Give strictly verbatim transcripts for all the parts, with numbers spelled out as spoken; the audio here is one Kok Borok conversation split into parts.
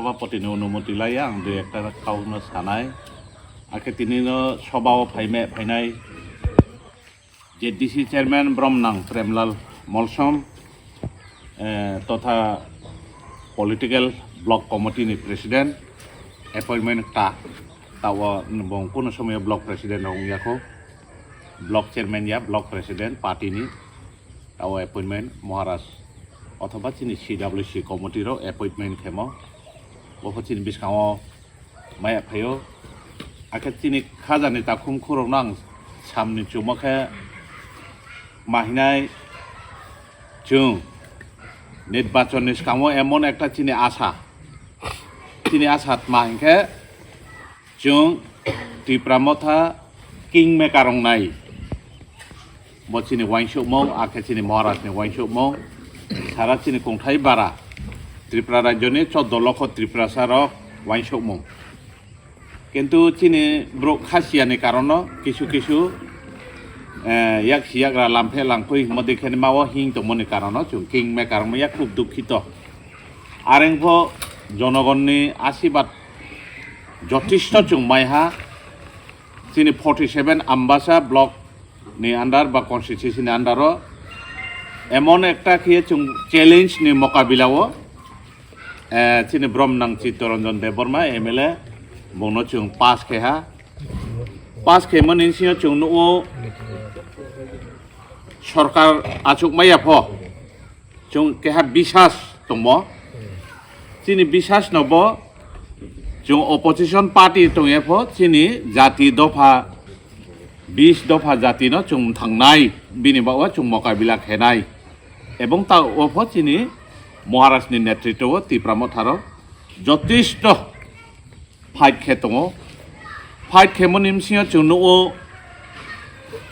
Sabhapati ni onumoti lai ang dui ekta kau no sanai. Akhe tini no sobha o phaime phainai Z D C chairman Bromnang Premlal Molsom, eh, totha political block committee ni president appointment ta, tawa bong kuno somoyo block president rok wngya kho, block chairman ya block president party ni, tawa appointment Maharaj othoba chini C W C committee rok appointment khemo, bo chini bwskango maya phaio. Akhe chini khajani takhum khurokno ang samni chumo khe mahinai chwng nirbachonni swkango emon ekta chini asa, chini asa tma hinkhe chwng Tipra Motha kingmaker wngnai. Bo chini uansukmung, akhe chini Maharaj ni uansukmung, sara chini kongthai bara Tripura rajyo ni choddo lokho Tiprasa rok uansukmung. Kintu chini borok khasiya ni karono kisu kisu, eh, yak si yagra lamphe langkui himo dikhe ni mao hing tongmani karono chwng kingmaker wngmaya khub dukhito. Arengpho jonogonni asibad jotisto chwng maiha. Chini forty seven Ambasa block ni under ba constituency ni under o emon ekta khe chwng challenge ni mokabila o, eh, chini Bromnang Chittaranjan Debbarma M L A bongno chwng pass khe ha. Pass khe mani sio chwng nugo sorkar achuk maya pho. Chwng keha bisas tongmo. Chini bisas no bo chwng opposition party tongye pho chini jati dopha bis dopha jati no chwng thangnai, bini bago chwng mokabila khenai. Ebong ta o pho chini Maharaj ni netritwo o Tipra Motha rok jotisto fight khe tongo. Fight khe mani bsingyo chwng nugo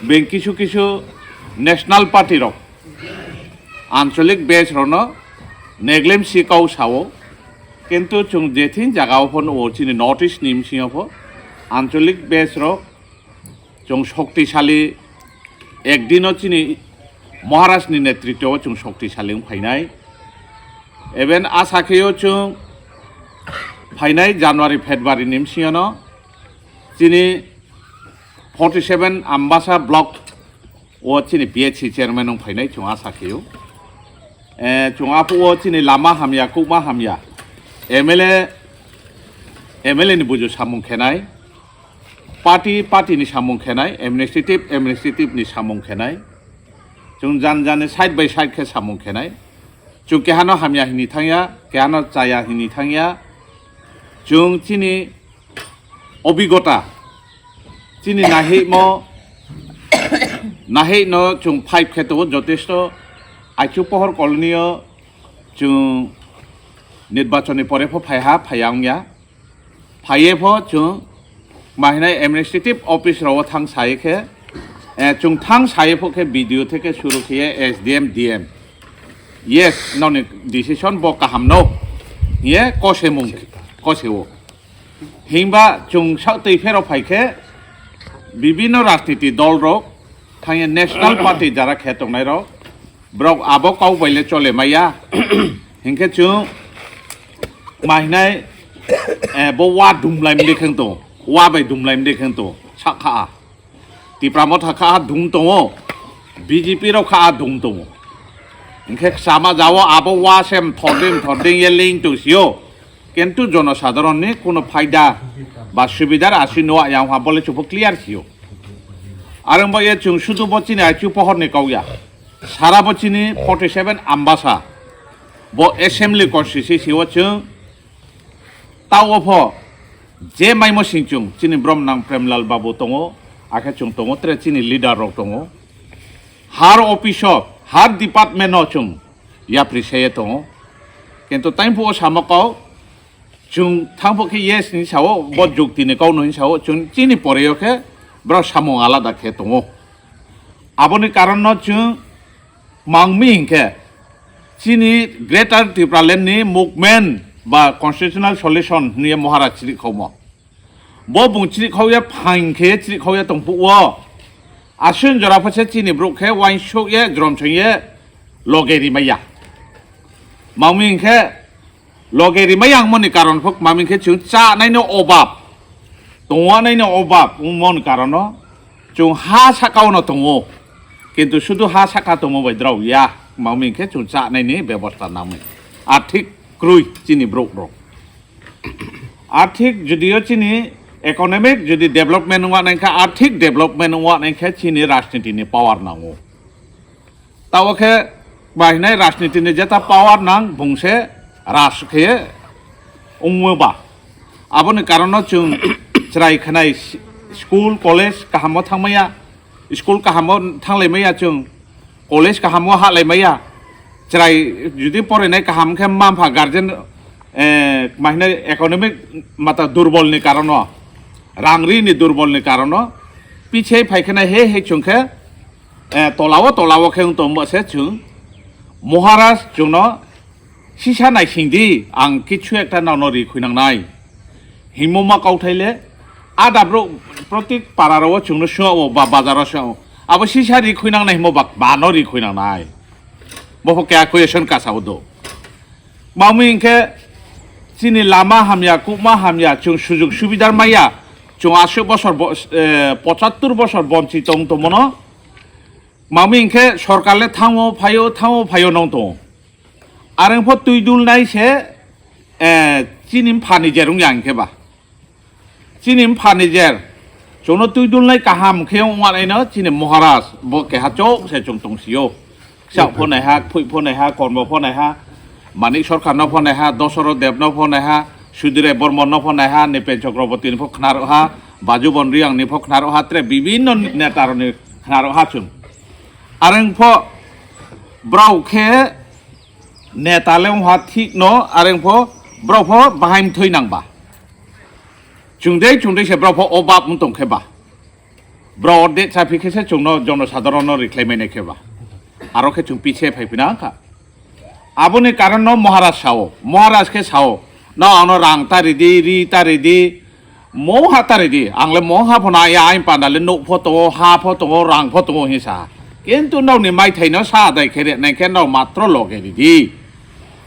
beng kisu kisu national party rok anchalik base rokno neglect si kau sao. Kintu chwng je thing jaga o pho nugo chini North East ni bsingyo pho anchalik base rok chwng shoktisali ekdino chini Maharaj ni netritwo o chwng shoktisali wng phainai. Even asa khe o chwng phainai January February ni bsingyo no chini forty seven Ambasa block o chini P H C chairman wng phainai chwng asa khe o. Eh, chwng aphuru o chini lama hamya, kokma hamya, M L A, M L A ni buju samung khenai, party, party ni samung khenai, administrative, administrative ni samung khenai. Chwng jan jan ni side by side khe samung khenai. Chwng kehano hamya hini thangya, kehano chaya hini thangya. Chwng chini obigota, chini nahimo, nahino chwng fight khe tongo jotesto. Aichu Pohor colony o chwng nirbachon ni pore pho phaiha, phaiya wngya. Phaiye pho chwng mahinai administrative office rao thang sai khe, eh, chwng thang sai pho khe B D O theke suru khe S D M, D M. Yes, noni decision bo kaham no. Ye kose mung, kose o. Himba chwng sak twi phero phai khe bibinno rajniti dol rok thangye national party jara khe tongnai rok, borok abo kau bai le chole maya. Hinkhe chwng mahinai, eh, bo wa dumlai mde kheng to, wa bai dumlai mde kheng to sakha. Tipra Motha kha dum tongo, B J P rok kha dum tongo. Hinkhe sama jao abo wa sem thording thording ye ling to sio. Kintu jonosadharon ni kuno phaida ba subidar asi noa yang ha bole chupo clear sio. Arang bo ye chwng sudu bo chini Aichu Pohor ni kau ya. Sara bo chini forty seven Ambasa. Bo assembly constituency o chwng tao pho je maimo singchung chini Bromnang Premlal Babu tongo, akhe chwng tongo, tere chini leader rok tongo. Har office o, har department o chwng yapri seye tongo. Kintu taiphuo samo kau, chwng thangphuo khe yes ni sao, bo jukti ni kau no hin sao, chwng chini poreo khe borok samung alada khe tongo. Aboni karon no chwng mangmi hinkhe chini Greater Tipraland ni movement ba constitutional solution hwnwi Maharaj chirikhomo. Bo bung chirikhoya phaing khe chirikhoya tongphuo. Aswin jora pha se chini borok khe uansuk ye jrom seng ye loge rimaya. Mangmi hinkhe Loge rimai ang moni karon phok maming khe chwng cha naino obab, tongwa naino obab wng mon karono chwng ha saka ono tongo, kintu sudu ha saka tongmo bai drao ya, maming khe chwng cha naini bebosta nangmani. Arthik krwi chini borok rok. Arthik judio chini economic judi development wngwa nangkha, arthik development wngwa nangkha chini rajniti ni power nango. Tabo khe bahinai rajniti ni jeta power nang bungse raj khe wngma ba. Aboni karono chwng chwrai khanai school, college kahamo thangmaya, school kahamo thanglaimaya chwng, college kahamo halaimaya. Chwrai judi porinai kaham khe mma mpha guardian, eh, mahinai economic mata durbolni karono, rang rini durbolni karono, pichai phai khena he he chwng khe, eh, tolao tolao khe wng tongma se chwng Maharaj chwngno sisa naising di, ang kichu ekta nono ri khuinang nai. Himoma kauthai le, ada bro, protik para ro chwngno sua o ba bazar o sua o. Abo sisa ri khuinang nai himo ba, ba no ri khuinang nai. Bo khe question kasa o do. Mamwi hinkhe chini lama hamya, kubma hamya, chwng sujuk subidar maya, chwng aswk bosor bo-, eh, pochattor bosor bonchi tong tongmono. Mamwi hinkhe sorkar le thango phaio, thango phaio nong tongo. Areng pho twi dulnai se, eh, chini mpha ni jer wngya hinkhe ba. Chini mpha ni jer. Chwngno twi dulnai kaham khe wngmanaino chini Maharaj. Bo keha chok se chwng tongsio. Kisa pho naiha, phui pho naiha, kormo pho naiha, Manik Sarkarno pho naiha, Dasarath Debno pho naiha, Sudhir Rai Barmanno pho naiha, Nipen Chakrabortini pho khnarokha, Bajubon Reangni pho khnarokha, tre bibinno netarokni khnarokha chwng. Areng pho brao khe neta le wngha thik no, areng pho brao pho bahai mthoi nang ba. Chwng dei chwng dei se brao pho obab wng tong khe ba. Brao de chaphi khe se chwngno jonosadharonno rikhlai mai nai khe ba. Aro khe chwng piche phai phina kha. Aboni karon no Maharaj sao. Maharaj khe sao. No ano rang ta ridi, ri ta ridi. Mongha ta ridi, ang le mongha pho naya, ain panda le nuk pho tongo, ha pho tongo, rang pho tongo hinwi sa. Kintu nokni maithai no sa adai khe re nai khe nok matro loge ridi.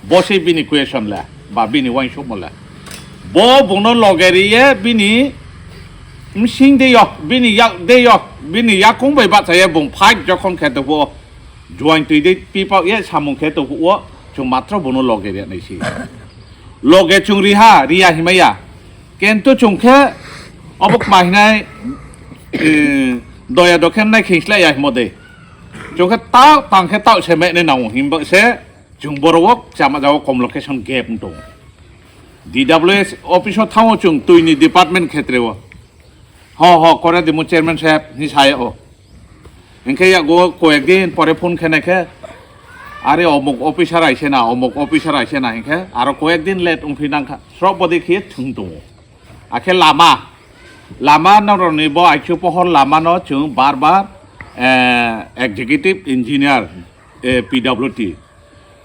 Bo se bini question le, ba bini uansukmo le. Bo bungno loge riye bini msing de yo, bini yak de yo, bini yakung bai bachaye bung fight jokhon khe tongphuo, juain twi de pipao ye samung khe tongphuo, chwng matro bono loge riya nai si. Loge chwng riha, riya himaya. Kintu chwng khe obo kma hinai, eh, doya dokhe nai khingslai ya himo de. Chwng khe tao, tang khe tao se me ne nang himba se, chwng borok o chama jago communication gap wng tongo. D W S office o thango chwng twi ni department khetre o. Ho, ho, kore dimu chairman saheb, ni saye o. Hinkhe yago koyek din pore phone khe nai khe, are omuk officer aise na, omuk officer aise na hinkhe, aro koyek din late wngphi nang kha. Srok bodi khe thung tongo. Akhe lama, lama norok ni bo aichu pohor lama no chwng bar bar, eh, executive engineer, eh, P W D.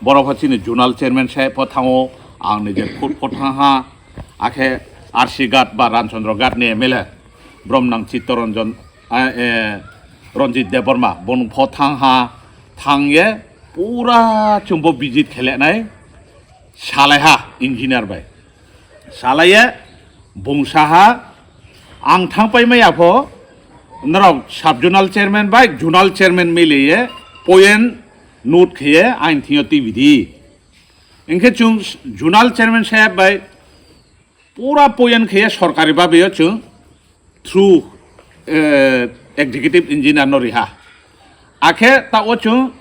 Borok pho chini zonal chairman saheb pho thango, ang nije khut pho thang ha, akhe R C Ghat ba Ramchandra Ghat ni M L A, Bromnang Chittaranjan, eh, eh, Ranjit Debbarma, bong pho thang ha, thang ye pura chwng bo visit khe le nai, salai ha engineer bai. Salai ye bung sa ha, ang thang pai maya pho, norok sub zonal chairman bai zonal chairman mili ye point note khe ye ain thing yo twi bidi. Hinkhe chwng zonal chairman saheb bai pura point khe ye sorkari babe yo chwng through, eh, executive engineer no riha. Akhe ta o chwng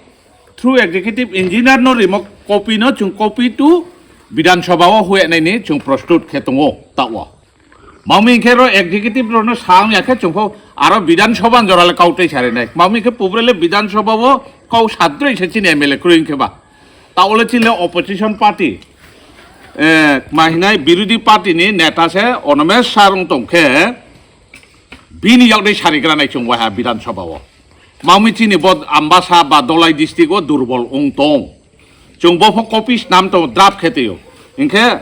through executive engineer no rimo copy no chwng copy to Bidhan Sabha o huya nai ni chwng prostut khe tongo ta o. Mami khe ro executive ro no sang ya khe chwng pho aro Bidhan Sabha ni jora le kau tei sari nai. Mami khe pubre le Bidhan Sabha o kau sadroi se chini M L A kroi khe ba. Ta o le chini le opposition party, eh, ma hinai birodhi party ni neta se Animesh sir wng tong khe bini yak dei sarigra nai chwng waiha Bidhan Sabha o. Mami chini bo Ambasa ba Dholai district o durbol wng tong. Chwng bo pho copy snam tong draft khe twi o. Hinkhe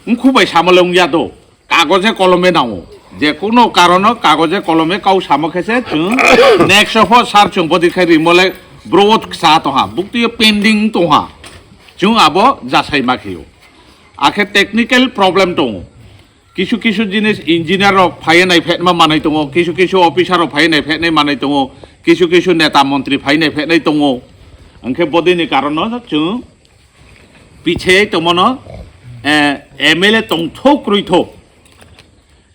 wngkhu bai samo le wng ya do. Kagoje kolome nango. Je kuno karono kagoje kolome kau samo khe se chwng next o pho sir chwng bodi khai rimo le bro o ksa tong ha. Bukti o pending tong ha. Chwng abo jasai ma khe o. Akhe technical problem tongo. Kisu kisu jinis engineer rok phaiya nai phetma manai tongo, kisu kisu officer rok phaiya nai phetnai manai tongo, kisu kisu neta montri phaiya nai phetnai tongo. Hwnkhe bodini karono chwng pichai tongmano, eh, M L A tongthok kwrwitho.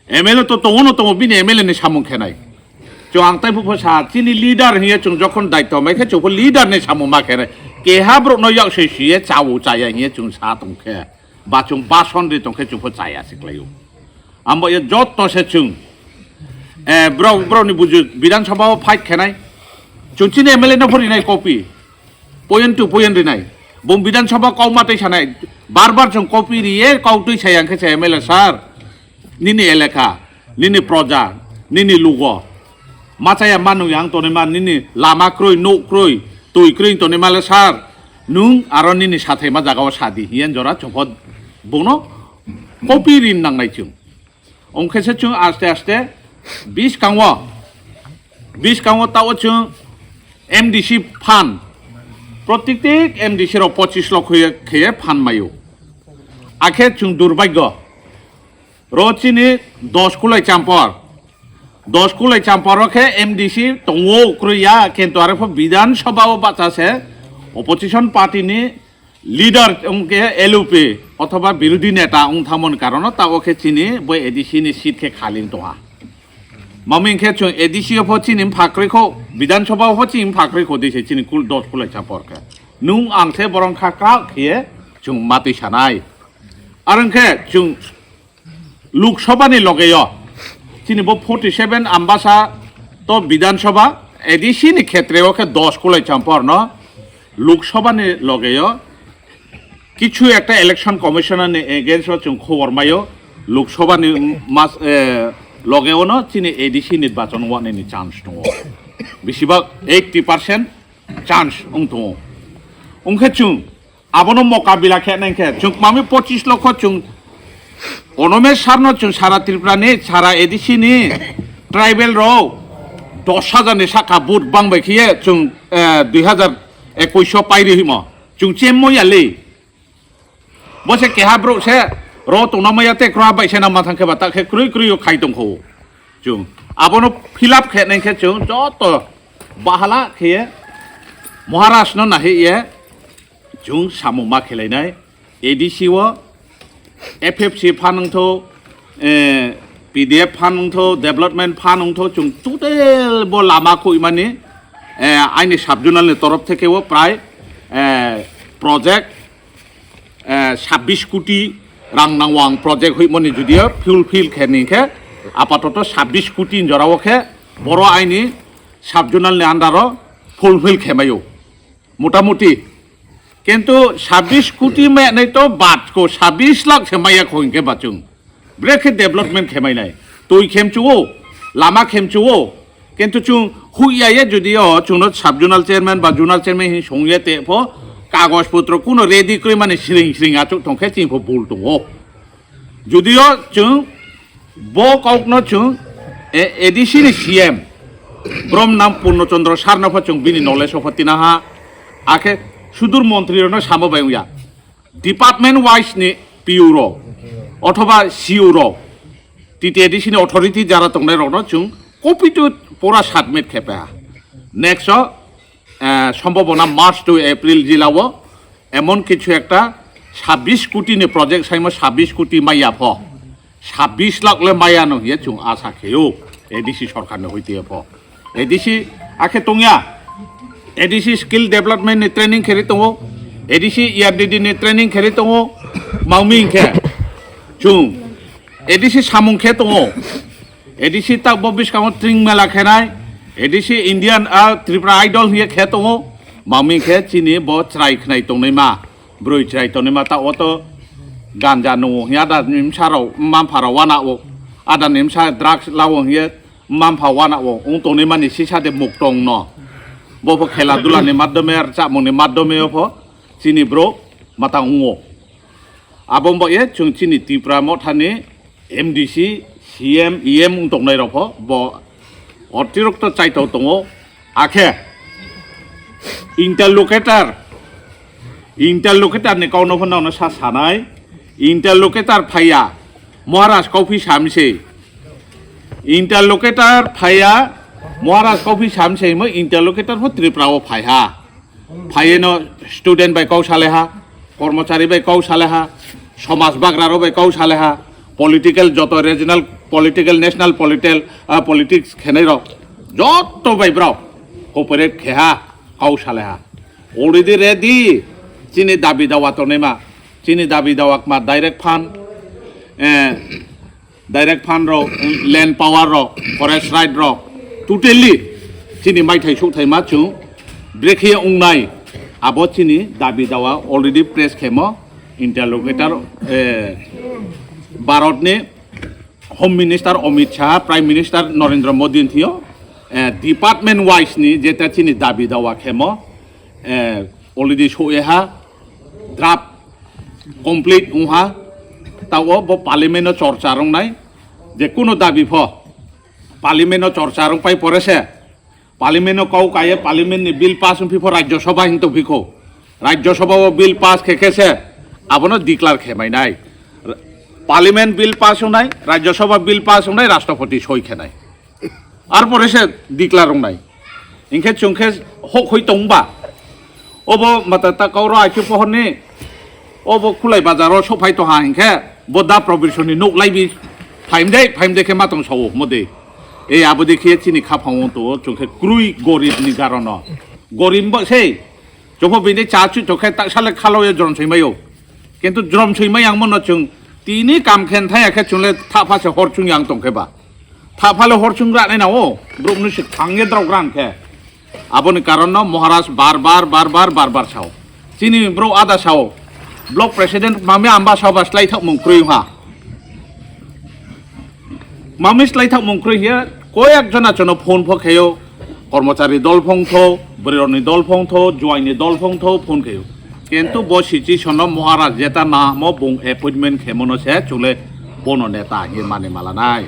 M L A to tongo no tongo, bini M L A ni samung khenai. Chwng ang tei phupho sa, chini leader hiye chwng jokhon daityo mai khe chwngpho leader ni samung ma khenai. Keha borok no yak soi siye chawo chaya hiye chwng sa tong khe. Ba chwng bason ri tong khe chwngpho chaya siklaio. Ambo ye jotto se chwng. Eh, bro, bro ni buju Bidhan Sabha o fight khenai. Chwng chini M L A no phori nai copy. Point to point rinai. Bung Bidhan Sabha kau matwi sanai. Bar bar chwng copy riye kau twi saya hwnkhe se M L A sir. Nini eleka, nini proja, nini lugo. Machaya manwi ang tonima nini lama kroi, nuk kroi, twi kroi tonima le sir. Nung aro nini sathai ma jaga o sadi. Hiyan jora chwngpho bungno copy rin nangnai chwng. Ongkhe se chwng aste aste biskango, biskango tao chwng M D C phan, protiktik M D C rok pochis lok hoye kheye phan mayo. Akhe chwng durbagyo, ro chini dos kulai champor, dos kulai champor ro khe M D C tongo kwrwi ya, kintu aro pho Bidhan Sabha o bacha se opposition party ni leader wngkhe L U P othoba birodhi neta wng thamoni karono tao khe chini bo A D C ni seat khe khali wng tongha. Mami wngkhe chwng A D C o pho chini bwpha kwrwi kho, Bidhan Sabha o pho chini bwpha kwrwi kho dise chini kul dos kulai champor khe. Nung ang se borong kha krak khiye chwng matwi sanai. Ar wngkhe chwng Lok Sabha ni loge o chini bo forty seven ambasa to Bidhan Sabha, A D C ni khetre o khe dos kulai champor no Lok Sabha ni loge o kichu ekta election commissioner ni against o chwng khobor mayo. Lok Sabha ni mas, eh, loge o no chini A D C nirbachon wani ni chance tongo. Besibak eighty percent chance wng tongo. Wngkhe chwng abono mokabila khe nai khe chwng mami pochis lokho chwng Onomesh sir no chwng sara Tripura ni, sara A D C ni tribal rok dos hajar ni saka vote bang bai khiye chwng, eh, dui hajar ekush o pairi himo chwng chemmo yali. Bo se keha brouh se ro tongna maya te kra bai se na ma thang khe ba ta khe krwi krwi o khai tong kho. Chwng abono fill up khe nai khe chwng joto bahala khe Maharaj no nahi ye chwng samung ma khelai nai. A D C o F F C phan wngtho, eh, P D F phan wngtho, development phan wngtho, chwng total bo lama khuimani, eh, aini sub-zonal ni torof theke o prai, eh, project, eh, sabbish koti rang nango ang project huimani judio fulfill khe ni khe apatoto sabbish koti jorao khe boro aini sub-zonal ni under o fulfill khemaio. Motamuti. Kintu sabbish koti maya nai to bat ko sabbish lakh se maya kho hinkhe bachung. Brekhe development khemai nai. Twi khem chuo, lama khem chuo. Kintu chung huya ye jodi o chungno sub-zonal chairman ba zonal chairman hin songye te pho kagoj potro kuno ready kri mani sring sring achuk tongkhe chini pho bul tongo. Judio chwng bo kokno chwng, e, A D C ni C M brom nam Purno Chandra sir no pho chwng bini knowledge o pho tina ha. Akhe sudur montri rok no samo bai wngya. Department wise ni P U rok othoba C U rok, T T A D C ni authority jara tongnai rok no chwng copy to pura submit khe pha. Next o eh, sombhabona March to April jila o emon kichu ekta sabbish koti ni project saimo sabbish koti maya pho. Sabbish lakh le maya no hiye chwng asa kheyo A D C sorkar ni hoite pho. A D C akhe tongya. A D C skill development ni training kheri tongo. A D C E R D D ni training kheri tongo. Mangmi khe chwng A D C samung khe tongo. A D C tak bo bwskango tring mela khenai, A D C Indian, ah, Tripura Idol hiye khe tongo, mami khe chini bo chwrai khnai tongnai ma, bwrwi chwrai tongnai ma ta o to ganja nungo hiya da nimsa rok mampha rok wana o, ada nimsa drugs lao hiye mampha wana o, ung tongnai mani sisa de muk tong no, bo bo khela dula ni madhyome ar chamung ni madhyome o pho chini bro mata ungo. Abo wngba ye chwng chini Tipra mothani M D C, C M, E M wng tongnai rok pho bo otirokto chaito tongo. Akhe interlocutor, interlocutor ni kau no phano sa sanai, Interlocutor phaiya, Maharaj kauphi samse. Interlocutor phaiya, Maharaj kauphi samse mo interlocutor pho Tripura o phaiha. Phaiye no student bai kau sale ha, kormochari bai kau sale ha, somaj bagra rok bai kau sale ha, political joto regional political, national political, ah, politics khenai rok joto bai brao cooperate khe ha, kau sale ha. Already ready, chini dabi dawa tongnai ma, chini dabi dawa kma direct fund, eh, direct fund rok, land power rok, forest right rok, totally chini maithai sukthai ma chung brekhe wngnai, abo chini dabi dawa already press khemo interlocutor, eh, Bharat ni Home Minister Amit Shah, Prime Minister Narendra Modi ni thio, eh, department wise ni jeta chini dabi dawa khemo, eh, already soe ha, draft complete wngha, tao bo parliament o chorcha rongnai, je kuno dabi pho parliament o chorcha rong pai pore se, parliament o kau kaiye parliament ni bill pass wngphi pho Rajya Sabha hin tongphi kho, Rajya Sabha o bill pass khe khe se abono declare khe mai nai, parliament bill pass wngnai, Rajya Sabha bill pass wngnai, Rashtrapati soi khe nai. Ar pore se declare wngnai. Hinkhe chwng khe hok hoi tongba. Obo mata ta kauro aiki pohorni. Obo Khulai bazaro sophai toha hinkhe bo da Probishoni nuk laibi phaimde, phaimde khe matong sao mode. Ei abodi khe chini khaphang to chwng khe krui gorib ni garono. Gorib bo sei. Chopho bini cha chu chokhe ta sale khalo ye jrom soi mayo. Kintu jrom soi mai ang mono chwng tini kam khen thaya khe chwng le thapha se hor chung yang tong khe ba. Thaphale hor chungra nai na o, brouh mwnwi se thang ye drok rang khe. Aboni karon no Maharaj bar bar, bar bar, bar bar sao. Chini brouh ada sao. Block president mami amba sao ba slai thak mung krwi ha. Mami slai thak mung krwi he, koyak jona chono phone pho kheyo. Kormochari dol phong tho, bwrwi rokni dol phong tho, juaini dol phong tho, phone kheyo. Kintu bo situation no Maharaj jeta namo bung appointment khemono se chule bono neta hinwi mani malanai.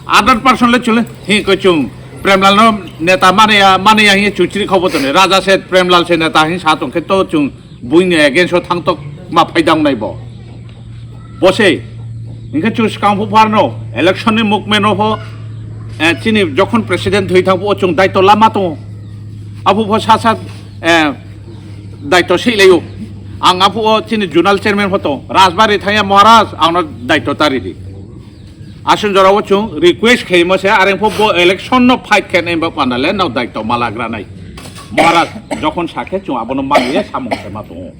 Other person le chule hi ko chung Premlal no neta mani ya, mani ya hinwi chukchiri khobo toni. Raja se Premlal se neta hinwi sa tong khe to chung buini against o thang tok ma phaidang nai bo. Bo se hinkhe chung skang phu pharno election ni movement o pho, eh, chini jokhon president thwi thang phu o chung daito lama tongo. Aphu pho sa sa, eh, daito seilaio. Ang aphu o chini zonal chairman photo Rajbari thangya Maharaj, angno daito tari di. Asun jorao chung request khaimo se, areng pho bo election no fight khe nai ba panda le nao daito malagra nai. Maharaj jokhon sakhe chung abono mangye samung se ma tongo.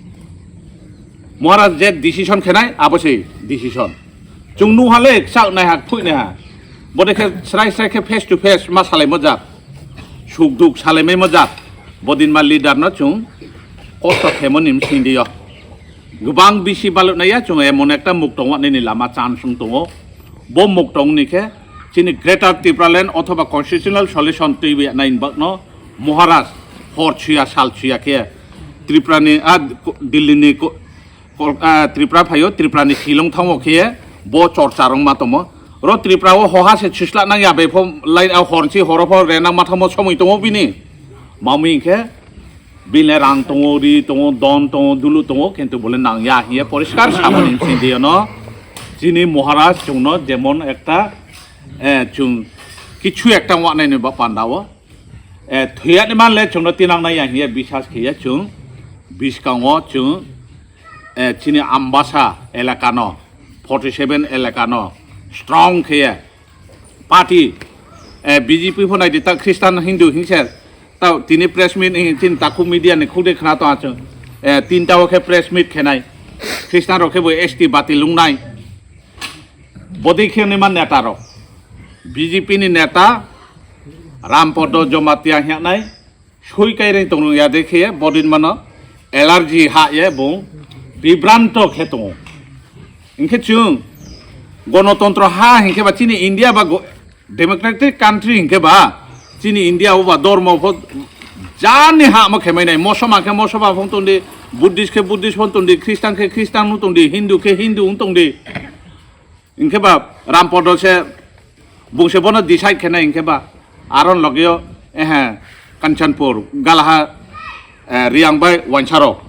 Maharaj je decision khenai abo se decision. Chung nuha le sak nai ha, phui nai ha. Bode khe srai srai khe face to face ma salai mojak. Suk duk salai mai mojak. Bodin ma leader no chung kosto khemo nim sing diyo. Gubang bisi baluk nai ya chung emon ekta muk tongo nini lama chance wng tongo. Bo muk tong ni khe chini Greater Tipraland othoba constitutional solution twi nai bakno Maharaj hor chuya sal chuya khe Tripura ni, ah, Delhi ni ko-, Kol-, ah, Tripura phaio, Tripura ni silong thango khe bo chorcha rong ma tomo. Ro Tripura o hoha se sisla nang ya be pho lai, ah, hor si horo pho re nang ma thamo somoi tongo bini. Mami khe bini rang tongo, ri tongo, don tongo, dulu tongo, kintu bole nang ya hiye poriskar samani sindi no. Chini Maharaj chungno jemon ekta, eh, chung kichu ekta wanai ni ba panda o. Eh, thuyani man le chungno tinang nai ya hiye bisas khiye chung biskango chung eh, chini Ambasa elakano, forty seven elakano strong khe party, eh, B J P pho nai di ta Christian Hindu hingse ta tini press meet, eh, chini takhuk media ni khukde khna to achu, eh, tinta o khe press meet khenai Christian rok khe bo S T bati lungnai bodi khe ni man neta rok B J P ni neta Rampodo Jomatia hwnai sui kaireng tongno ya de khe bodin mano allergy ha ye bung bibranto khe tongo. Hinkhe chwng gonotontro ha hinkhe ba chini India ba go-, democratic country hinkhe ba chini India o ba dormo pho jani ha mo khemai nai, mosoma khe mosoma phone tongdi, Buddhist khe Buddhist phone tongdi, Christian khe Christian no tongdi, Hindu khe Hindu no tongdi. Hinkhe ba Rampodo se bungse bono decide khenai hinkhe ba aron logeo, ehe, Kanchanpur, Galaha, eh, Riang bai Wansaro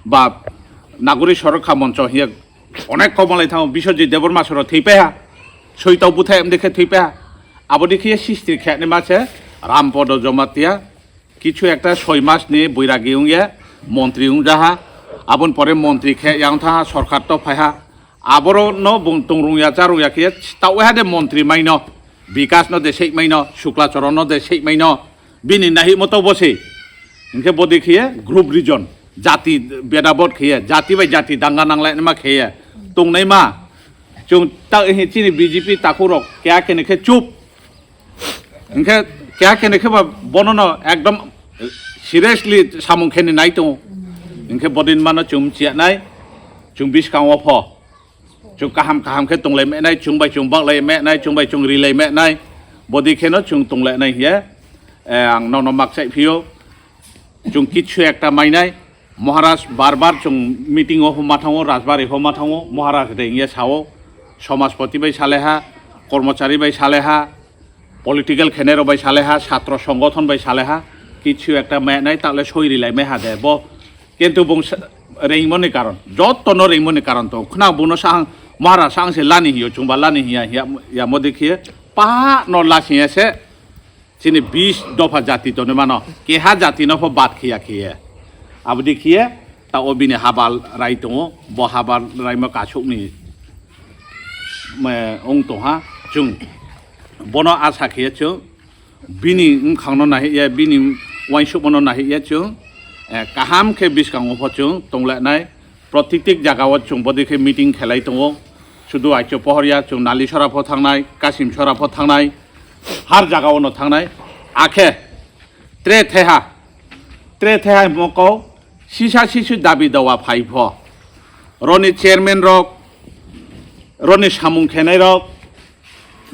ba Nagori Sorokha Moncho hiye Onek kok malai thango, Biswajit Debbarma soro thwi paiha, soitau buthai amde khe thwi paiha. Aboni khe sisti khe ni ma se Rampodo Jomatia, kichu ekta soi mas ni boiragi wngya, montri wngjaha, aboni pore montri khe yang thaha, sorkar to phaiha. Aboro no bung tongrung ya, charung ya khe, tau ha de montri maino, Bikas no de sei maino, Sukla Choron no de sei maino, bini nahi moto bo se. Hinkhe bodi khe group region, jati bedabot khe, jati bai jati danga nanglaima khe, tongnaima. Chung ta, chini B J P takhuk rok keha kene khe chup. Hinkhe keha kene khe ba bono no ekdom seriously samung khe ni nai tongo. Hinkhe bodin mano chung chiya nai, chung biskango pho. Chung kaham kaham khe tonglai menai, chung bai chung baklai menai, chung bai chung rilai menai. Bodi kheno chung tonglai nai hiya, eh, ang nono makchai phio. Chung kichu ekta mainai. Maharaj bar bar chung meeting o homa thango, Rajbari homa thango, Maharaj de hiya sao, Somajpati bai saleha, Kormochari bai saleha, political khenero bai saleha, satro songothon bai saleha, kichu ekta menai, tahle soi rilai meha de bo. Kintu bung sa-, ringmoni karon, joto no ringmoni karon to. Khna buno sang, Maharaj sang se lani hiyo, chungba lani hiya, hiya, ya modi khiye, pa no lasi se, chini bis dopha jati to ne mano, keha jati no pho bad khiya khiye. Abdi khiye, ta o bini habal rai tongo, bo habal rai mo kasuk ni, me, ong tongha, chung. Bono asa khiye chung. Bini wngkhangno nahiya, bini uansukmano nahiya chwng, eh, kaham khe bwskango pho chwng tonglainai. Protitik jagao chwng bodi khe meeting khelai tongo. Sudu aicho pohorya chwng Nalisora pho thangnai, Kasimsora pho thangnai, har jagao no thangnai. Akhe tre theha, tre theha moko sisa sisu dabi dawa phai pho. Roni chairman rok, roni samung khenai rok,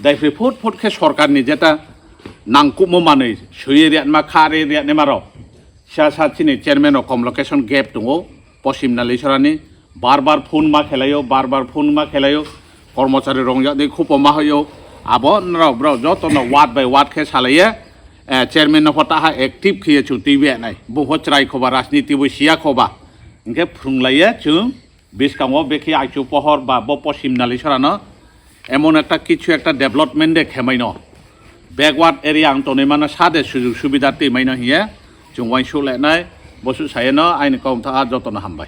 Daipri phut phut khe sorkarni jeta nangkukmo manwi swiwi riyatma kha re riyatnima rok. Sasa chini chairman rok communication gap tongo, Posim Nalisorani bar bar phone ma khelaio, bar bar phone ma khelaio, kormochari rong yakni khupo ma hoyo, abo norok borok jotono ward by ward khe salaiye, eh, chairman no pho taha active khiye chwng twiwi nai, bupho chwrai khoba rajniti bo siya khoba, hinkhe phwrwnglaye chwng. Bwskango bekhe aichu pohor ba bo Posim Nalisorano emon ekta kichu ekta development de khemaino, backward area ang tonwi mano sade sujug subida twimaino hiye chwng uansuk lainai. Bosu sayeno aini kom tha jotono hambai.